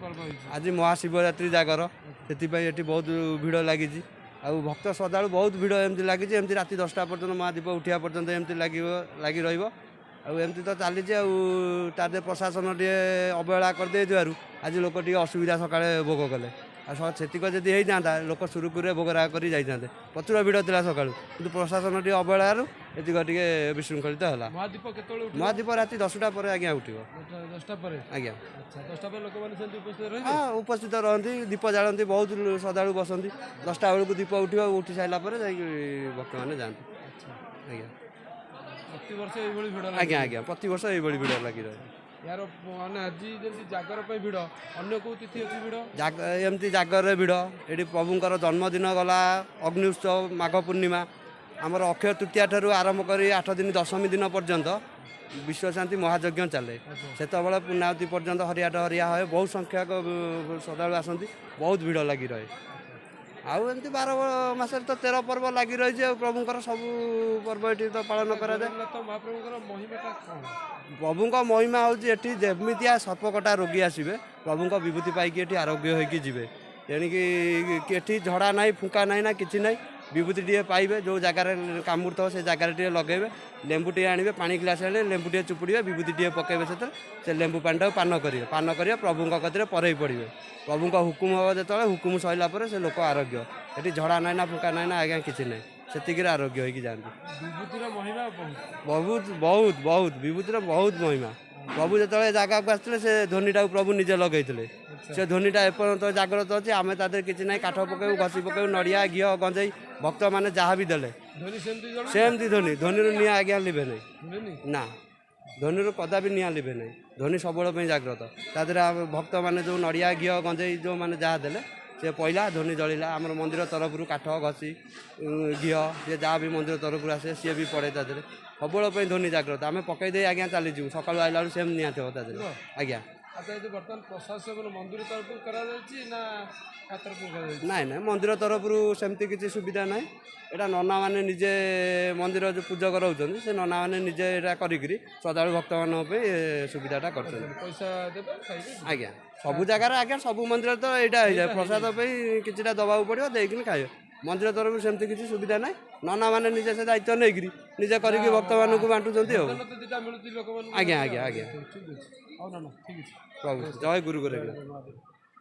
ପର୍ବ ହେଇଛି? ଆଜି ମହାଶିବରାତ୍ରି ଜାଗର, ସେଥିପାଇଁ ଏଠି ବହୁତ ଭିଡ଼ ଲାଗିଛି। ଆଉ ଭକ୍ତ ଶ୍ରଦ୍ଧାଳୁ ବହୁତ ଭିଡ଼ ଏମିତି ଲାଗିଛି। ଏମିତି ରାତି 10ଟା ପର୍ଯ୍ୟନ୍ତ, ମହାଦୀପ ଉଠିବା ପର୍ଯ୍ୟନ୍ତ ଏମିତି ଲାଗିବ, ଲାଗି ରହିବ। ଆଉ ଏମିତି ତ ଚାଲିଛି। ଆଉ ତା ଦେହରେ ପ୍ରଶାସନ ଟିକେ ଅବହେଳା କରିଦେଇଥିବାରୁ ଆଜି ଲୋକ ଟିକେ ଅସୁବିଧା ସକାଳେ ଭୋଗ କଲେ। ଆଉ ସେତିକ ଯଦି ହେଇଥାନ୍ତା, ଲୋକ ସୁରୁଖୁରୁରେ ଭୋଗରାଗ କରି ଯାଇଥାନ୍ତେ। ପ୍ରଚୁର ଭିଡ଼ ଥିଲା ସକାଳୁ, କିନ୍ତୁ ପ୍ରଶାସନ ଟିକେ ଅବହେଳାରୁ ଏତିକ ଟିକେ ବିଶୃଙ୍ଖଳିତ ହେଲା। ମହାଦୀପ କେତେବେଳେ ଉଠିବ? ମହାଦୀପ ରାତି 10ଟା ପରେ ଆଜ୍ଞା ଉଠିବ। 10ଟା ପରେ? ଆଜ୍ଞା। ଆଚ୍ଛା, 10ଟା ପରେ ଲୋକମାନେ ସେମିତି ଉପସ୍ଥିତ ରହିବେ? ହଁ, ଉପସ୍ଥିତ ରହନ୍ତି, ଦୀପ ଜାଳନ୍ତି, ବହୁତ ଶ୍ରଦ୍ଧାଳୁ ବସନ୍ତି। 10ଟା ବେଳକୁ ଦୀପ ଉଠିବ। ଉଠି ସାରିଲା ପରେ ଯାଇକି ଭକ୍ତମାନେ ଯାଆନ୍ତି। ଆଜ୍ଞା। ପ୍ରତିବର୍ଷ ଏଇଭଳି ଭିଡ଼ ଲାଗେ? ଆଜ୍ଞା ଆଜ୍ଞା, ପ୍ରତିବର୍ଷ ଏଇଭଳି ଭିଡ଼ ଲାଗି ରହେ। ଏହାର ମାନେ ଆଜି ଯେମିତି ଜାଗର ପାଇଁ ଭିଡ଼, ଅନ୍ୟ କେଉଁ ତିଥି ଅଛି ଭିଡ଼? ଏମିତି ଜାଗରରେ ଭିଡ଼। ଏଠି ପ୍ରଭୁଙ୍କର ଜନ୍ମଦିନ ଗଲା, ଅଗ୍ନି ଉତ୍ସବ, ମାଘ ପୂର୍ଣ୍ଣିମା, ଆମର ଅକ୍ଷୟ ତୃତୀୟା ଠାରୁ ଆରମ୍ଭ କରି 8 ଦିନ, ଦଶମୀ ଦିନ ପର୍ଯ୍ୟନ୍ତ ବିଶ୍ୱଶାନ୍ତି ମହାଯଜ୍ଞ ଚାଲେ। ସେତେବେଳେ ପୂର୍ଣ୍ଣାହୁତି ପର୍ଯ୍ୟନ୍ତ ହରିଆଟ ହରିଆ ହୁଏ। ବହୁତ ସଂଖ୍ୟକ ଶ୍ରଦ୍ଧାଳୁ ଆସନ୍ତି, ବହୁତ ଭିଡ଼ ଲାଗି ରହେ। ଆଉ ଏମିତି 12 ମାସରେ ତ 13 ପର୍ବ ଲାଗି ରହିଛି। ଆଉ ପ୍ରଭୁଙ୍କର ସବୁ ପର୍ବ ଏଠି ତ ପାଳନ କରାଯାଏ। ଜଗନ୍ନାଥ ମହାପ୍ରଭୁଙ୍କର ମହିମାଟା କ'ଣ? ପ୍ରଭୁଙ୍କ ମହିମା ହେଉଛି, ଏଠି ଯେମିତିଆ ସର୍ପକଟା ରୋଗୀ ଆସିବେ, ପ୍ରଭୁଙ୍କ ବିଭୂତି ପାଇକି ଏଠି ଆରୋଗ୍ୟ ହୋଇକି ଯିବେ। ତେଣିକି ଏଠି ଝଡ଼ା ନାହିଁ, ଫୁଙ୍କା ନାହିଁ ନା କିଛି ନାହିଁ। ବିଭୂତି ଟିକେ ପାଇବେ, ଯେଉଁ ଜାଗାରେ କାମୁଡ଼ୁଥିବ ସେ ଜାଗାରେ ଟିକେ ଲଗେଇବେ। ଲେମ୍ବୁ ଟିକେ ଆଣିବେ, ପାଣି ଗ୍ଲାସ୍ ଆଣିବେ, ଲେମ୍ବୁ ଟିକେ ଚୁପୁଡ଼ିବେ, ବିଭୂତି ଟିକେ ପକାଇବେ ସେଥିରେ, ସେ ଲେମ୍ବୁ ପାଣିଟାକୁ ପାନ କରିବେ। ପାନ କରିବେ, ପ୍ରଭୁଙ୍କ କତିରେ ପରେଇ ପଡ଼ିବେ। ପ୍ରଭୁଙ୍କ ହୁକୁମ ହେବ ଯେତେବେଳେ, ହୁକୁମ ସରିଲା ପରେ ସେ ଲୋକ ଆରୋଗ୍ୟ। ଏଠି ଝଡ଼ା ନାହିଁ ନା ଫୁଙ୍କା ନାହିଁ ନା ଆଜ୍ଞା କିଛି ନାହିଁ, ସେତିକିରେ ଆରୋଗ୍ୟ ହେଇକି ଯାଆନ୍ତି। ବିଭୂତିର ମହିମା ବହୁତ। ବହୁତ ବହୁତ ବହୁତ, ବିଭୂତିର ବହୁତ ମହିମା। ପ୍ରଭୁ ଯେତେବେଳେ ଜାଗାକୁ ଆସିଥିଲେ, ସେ ଧ୍ୱନିଟାକୁ ପ୍ରଭୁ ନିଜେ ଲଗେଇଥିଲେ। ସେ ଧ୍ୱନିଟା ଏପର୍ଯ୍ୟନ୍ତ ଜାଗ୍ରତ ଅଛି। ଆମେ ତା ଦେହରେ କିଛି ନାହିଁ, କାଠ ପକେଇବୁ, ଘଷି ପକେଇବୁ, ନଡ଼ିଆ, ଘିଅ, ଗଞ୍ଜେଇ, ଭକ୍ତମାନେ ଯାହା ବି ଦେଲେ। ଧ୍ୱନି ସେମିତି ଜଳ ସେମିତି ଧ୍ୱନି। ଧ୍ୱନିରୁ ନିଆଁ ଆଜ୍ଞା ଲିଭେ ନାହିଁ। ଶୁଣେନି? ନା, ଧ୍ୱନିରୁ କଦାପି ନିଆଁ ଲିଭେ ନାହିଁ। ଧ୍ୱନି ସବୁବେଳେ ପାଇଁ ଜାଗ୍ରତ। ତା ଦେହରେ ଆମେ ଭକ୍ତମାନେ ଯେଉଁ ନଡ଼ିଆ, ଘିଅ, ଗଞ୍ଜେଇ ଯେଉଁମାନେ ଯାହା ଦେଲେ, ସେ ପଇଲା, ଧ୍ୱନି ଜଳିଲା। ଆମର ମନ୍ଦିର ତରଫରୁ କାଠ, ଘଷି, ଘିଅ, ସିଏ ଯାହା ବି ମନ୍ଦିର ତରଫରୁ ଆସେ, ସିଏ ବି ପଡ଼େ ତା ଦେହରେ। ସବୁବେଳେ ପାଇଁ ଧ୍ୱନି ଜାଗ୍ରତ। ଆମେ ପକେଇ ଦେଇ ଆଜ୍ଞା ଚାଲିଯିବୁ, ସକାଳୁ ଆଇଲା ବେଳକୁ ସେମିତି ନିଆଁ ଥିବ ତା ଦେହରେ ଆଜ୍ଞା। ଆଚ୍ଛା, ଏ ଯୋଉ ବର୍ତ୍ତମାନ ପ୍ରସାଦ ସେବନ ମନ୍ଦିର ତରଫରୁ କରାଯାଉଛି ନା କାହା ତରଫରୁ କରାଯାଉଛି? ନାଇଁ ନାଇଁ, ମନ୍ଦିର ତରଫରୁ ସେମିତି କିଛି ସୁବିଧା ନାହିଁ। ଏଇଟା ନନାମାନେ ନିଜେ, ମନ୍ଦିର ଯେଉଁ ପୂଜକ ରହୁଛନ୍ତି, ସେ ନନାମାନେ ନିଜେ ଏଇଟା କରିକିରି ଶ୍ରଦ୍ଧାଳୁ ଭକ୍ତମାନଙ୍କ ପାଇଁ ଏ ସୁବିଧାଟା କରିଛନ୍ତି। ପଇସା ଦେବେ, ଖାଇବେ। ଆଜ୍ଞା, ସବୁ ଜାଗାରେ ଆଜ୍ଞା, ସବୁ ମନ୍ଦିରରେ ତ ଏଇଟା ହେଇଯାଏ। ପ୍ରସାଦ ପାଇଁ କିଛିଟା ଦେବାକୁ ପଡ଼ିବ, ଦେଇକିନି ଖାଇବେ। ମନ୍ଦିର ତରଫରୁ ସେମିତି କିଛି ସୁବିଧା ନାହିଁ। ନନାମାନେ ନିଜେ ସେ ଦାୟିତ୍ୱ ନେଇକିରି ନିଜେ କରିକି ଭକ୍ତମାନଙ୍କୁ ବାଣ୍ଟୁଛନ୍ତି। ଆଉ ଭୋଜନ ତ ଦିଟା ମିଳୁଛି ଲୋକମାନଙ୍କୁ? ଆଜ୍ଞା ଆଜ୍ଞା ଆଜ୍ଞା। ଠିକ ଅଛି, ହଉ ନା ନା, ଠିକ ଅଛି। ପ୍ରଭୁ ଜୟ ଗୁରୁ ଗୋରେଖନାଥ। ମହାଦେବ।